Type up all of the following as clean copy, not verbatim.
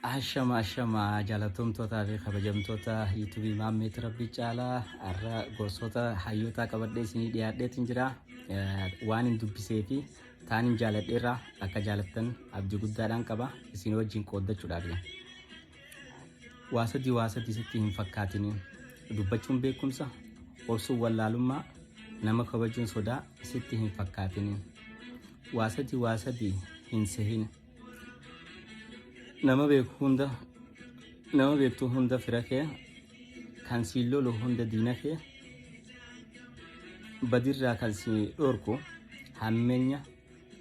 Ashama ashama jaalatamtootaa fi kabajamtoota yuutuubii Maammeet Rabbii Caalaa har'a gorsoota hayyootaa qabadhee isinii dhiyaadheetiin jira. Waan hin dubbisee fi taan hin jaaladheerraa akka jaalattan abdii guddaadhaan qaba isin wajjin qooddachuudhaaf. Waa sadii waa sadii sitti hin fakkaatini. Dubbachuun beekumsa, obsuun wallaalummaa, nama kabajuun sodaa sitti hin fakkaatini. Waa sadii waa sadii hin sehin. Nama beeku hunda nama beektu hunda fira kee kan siin lolu hunda diina kee badirraa kan si dhorku hammeenya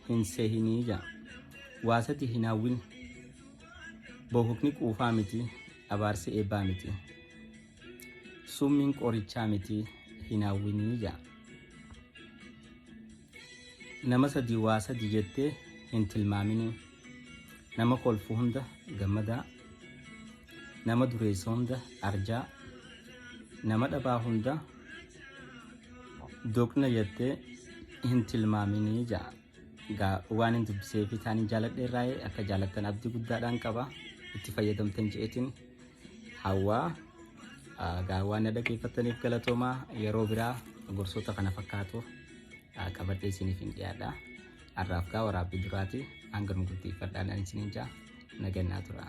hin sehinii jaa. Waa sadi hin hawwin. Bokokni quufaa miti, abaarsi eebbaa miti. Summiin qorichaa miti hin hawwinii jaa. Nama sadi waa sadi jettee hin tilmaaminii. Nama kolfu hunda gammadaa, nama dureessa hunda arjaa, nama dhabaa hunda doqna jettee hin tilmaaminii ja'a. Gaa waan hin dubbisee fi taan hin jaaladhe irraa akka jaalattan abdii guddaadhaan qaba. Itti fayyadamtan je'eetiin hawwaa. Gaa waan na dhaggeeffattaniif galatoomaa yeroo biraa gorsoota kana fakkaatu qabadhee isiniif hin dhiyaadha. Har'aaf gaa waraabbii duraati hanga nu guddeeffadhaan isiniin jaa nagannaa tura.